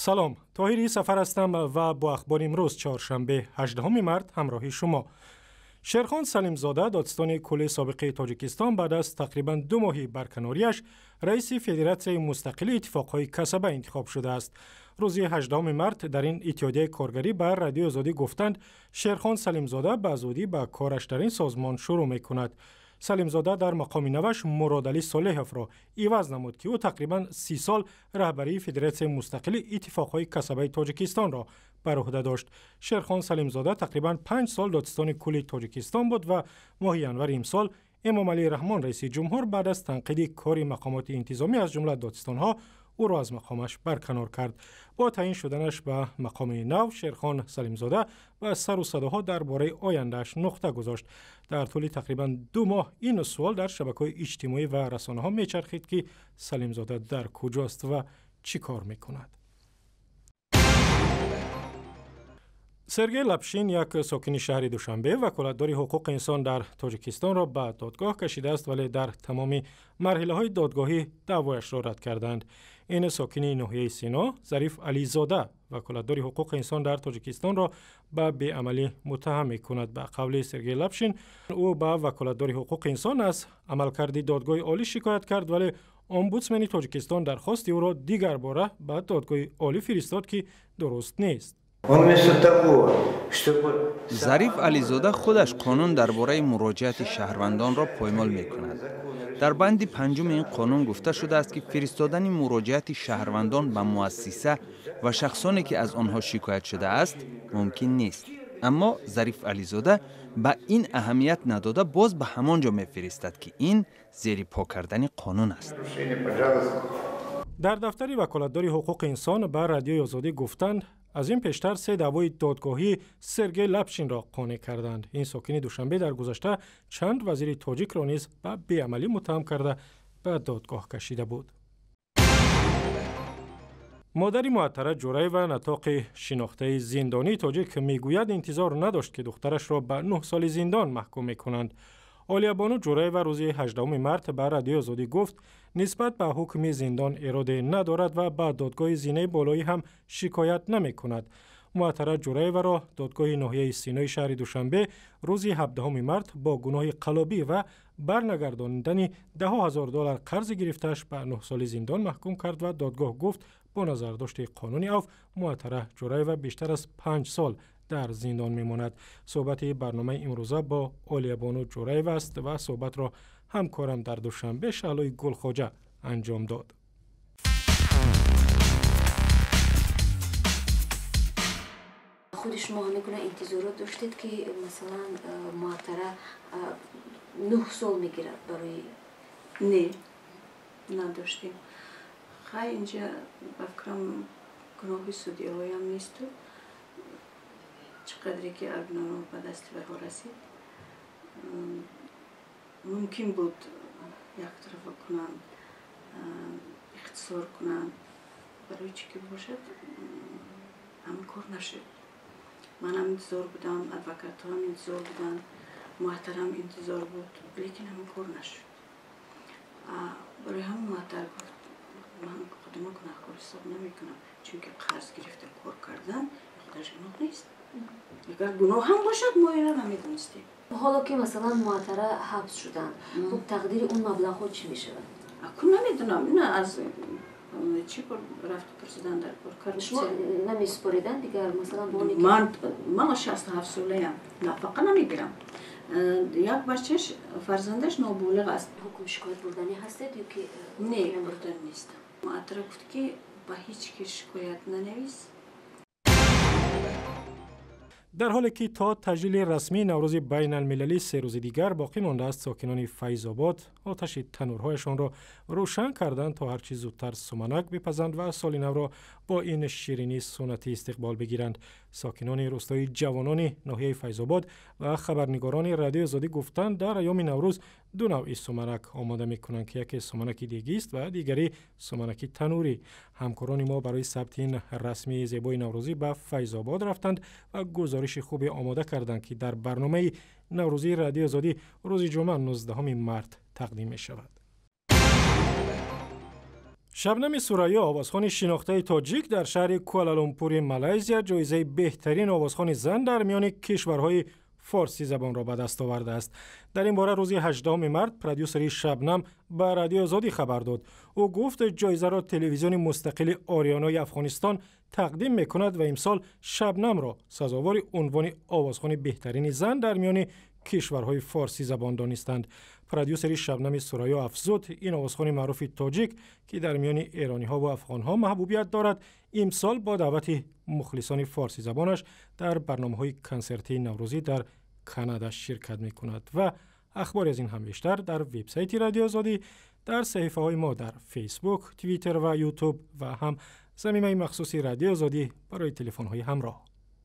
Салом, Тоҳири Сафар ҳастам ва бо ахбори имрӯз чоршанбе 18 март ҳамроҳи шумо. Шерхон Салимзода, додситони кулли собиқи Тоҷикистон, баъд аз тақрибан 2 моҳи барканориаш раиси Федератсияи мустақили иттифоқҳои касаба интихоб шудааст. Рӯзи 18 март дар ин иттиҳодияи коргарӣ ба Радиои Озодӣ гуфтанд, Шерхон Салимзода ба зудӣ ба кораш дар ин созмон шурӯъ мекунад. Салимзода дар мақоми наваш Муродалӣ Солеҳовро иваз намуд, ки ӯ тақрибан 30 сол раҳбарии Федератсияи мустақили иттифоқҳои касабаи Тоҷикистонро бар уҳда дошт. Шерхон Салимзода тақрибан 5 сол додситони кулли Тоҷикистон буд ва моҳи январи имсол Эмомалӣ Раҳмон, раиси ҷумҳур, баъд аз танқиди кори мақомоти интизомӣ аз ҷумла додситонҳо ӯро аз мақомаш барканор кард. Бо таъин шуданаш ба мақоми нав, Шерхон Салимзода ба сару садоҳо дар бораи ояндааш нуқта гузошт. Дар тӯли тақрибан 2 моҳ ин суол дар шабакаҳои иҷтимоӣ ва расонаҳо мечархид, ки Салимзода дар куҷост ва чӣ кор мекунад. Сергей Лапшин, як сокини шаҳри Душанбе, ваколатдори ҳуқуқи инсон дар Тоҷикистонро ба додгоҳ кашидааст, вале дар тамоми марҳилаҳои додгоҳӣ даъвояшро рад карданд. Ин сокини ноҳияи Сино, Зариф Ализода, ваколатдори ҳуқуқи инсон дар Тоҷикистонро ба беамалӣ муттаҳам мекунад. Ба қавли Сергей Лапшин, ӯ ба ваколатдори ҳуқуқи инсон аз амалкарди додгоҳи олӣ шикоят кард, вале омбудсмени Тоҷикистон дархости ӯро дигарбора ба додгоҳи олӣ фиристод, ки дуруст нест. Зариф Ализода худаш қонун дар бораи муроҷиати шаҳрвандонро поймол мекунад. Дар банди 5 ин қонун гуфта шудааст, ки фиристодани муроҷиати шаҳрвандон ба муассиса ва шахсоне, ки аз онҳо шикоят шудааст, мумкин нест. Аммо Зариф Ализода ба ин аҳамият надода боз ба ҳамон ҷо мефиристад, ки ин зери по кардани қонун аст. Дар дафтари ваколатдори ҳуқуқи инсон ба Радиои Озодӣ гуфтанд, аз ин пештар 3 даъвои додгоҳии Сергей Лапшинро қонеъ карданд. Ин сокини Душанбе дар гузашта чанд вазири тоҷикро низ ба беамалӣ муттаҳам карда ба додгоҳ кашида буд. Модари Муаттара Ҷураева, натоқи шинохтаи зиндонии тоҷик, мегӯяд интизор надошт, ки духтарашро ба 9 соли зиндон маҳкум мекунанд. Олиябону Ҷураева рӯзи 18 март ба Радиои Озодӣ гуфт, нисбат ба ҳукми зиндон эроде надорад ва ба додгоҳи зинаи болоӣ ҳам шикоят намекунад. Муаттара Ҷураеваро додгоҳи ноҳияи Синои шаҳри Душанбе рӯзи 17 март бо гуноҳи қалобӣ ва барнагардонидани 10 000 доллар қарзи гирифтааш ба 9 соли зиндон маҳкум кард ва додгоҳ гуфт бо назардошти қонуни авф Муаттара Ҷураева бештар аз 5 сол дар зиндон мемонад. Суҳбати барномаи имрӯза бо Олиябону Ҷураева аст ва суҳбатро ҳамкорам дар Душанбе Шаҳлои Гулхоҷа анҷом дод. Худи шумо ҳамин гуна интизорот доштед, ки масалан Муаттара 9 сол мегирад барои? Не, надоштем. Хай, инҷа ба фикрам гуноҳи судиҳоям несту чӣ қадре ки айбнома ба дасти вайҳо расид, мумкин буд яктарафа кунанд, ихтисор кунанд. Барои чӣ ки бошад, ҳамин кор нашуд. Манам интизор будам, адвокатҳоам интизор буданд, Муаттарам интизор буд, лекин ҳамин кор нашуд. Барои ҳамин Муаттар гуфт, ман худама гунаҳкор ҳисоб намекунам, чунки қарз гирифта кор кардан худаш гуноҳ нест. Агар гуноҳ ҳам бошад, мо инро намедонистем. Ҳоло ки масалан Муаттара ҳабс шуданд, хуб тақдири он маблағҳо чӣ мешавад? Акун намедонам, ина аз чӣ рафту пурсидан дар кор коррупсия. Шумо намесупоридан дигар масалан бо оне ки Ман 67 солаям, нафақа намегирам. Як бачаш, фарзандаш ноболиғ аст. Ҳукм шикоят бурданӣ ҳастед ё ки? Не, бурданӣ нестам. Муаттара гуфт, ки ба ҳеҷ ки шикоят нанавис. Дар ҳоле ки то таҷлили расмии Наврӯзи байналмилалӣ 3 рӯзи дигар боқӣ мондааст, сокинони Файзобод оташи танӯрҳояшонро рӯшан карданд, то ҳарчи зудтар суманак бипазанд ва соли навро бо ин ширинии суннатӣ истиқбол бигиранд. Сокинони рӯстои ҷавонони ноҳияи Файзобод ва хабарнигорони Радиои Озодӣ гуфтанд, дар айёми Наврӯз 2 навъи суманак омода мекунанд, ки яке суманаки дегист ва дигари суманаки танӯрӣ. Ҳамкорони мо барои сабти ин расми зебои наврӯзӣ ба Файзобод рафтанд ва гузориши хубе омода карданд, ки дар барномаи наврӯзии Радиои Озодӣ рӯзи ҷумъа 19 март тақдим мешавад. Шабнами Сурайё, овозхони шинохтаи тоҷик, дар шаҳри Куалалумпури Малайзия ҷоизаи беҳтарин овозхони зан дар миёни кишварҳои форсизабонро ба даст овардааст. Дар ин бора рӯзи 18 март продюсери Шабнам ба Радиои Озодӣ хабар дод. Ӯ гуфт, ҷоизаро телевизиони мустақили Ориёнои Афғонистон тақдим мекунад ва имсол Шабнамро сазовори унвони овозхони беҳтарини зан дар миёни кишварҳои форсизабон донистанд. Продюсери Шабнами Сурайё афзуд, ин овозхони маъруфи тоҷик, ки дар миёни эрониҳо ва афғонҳо маҳбубият дорад, имсол бо даъвати мухлисони форсизабонаш дар барномаҳои консертии наврӯзӣ дар Канада ширкат мекунад. Ва ахбори аз ин ҳам бештар дар вебсайти Радиои Озодӣ, дар саҳифаҳои мо дар Фейсбук, Твиттер ва Ютуб ва ҳам замимаи махсуси Радиои Озодӣ барои телефонҳои ҳамроҳ.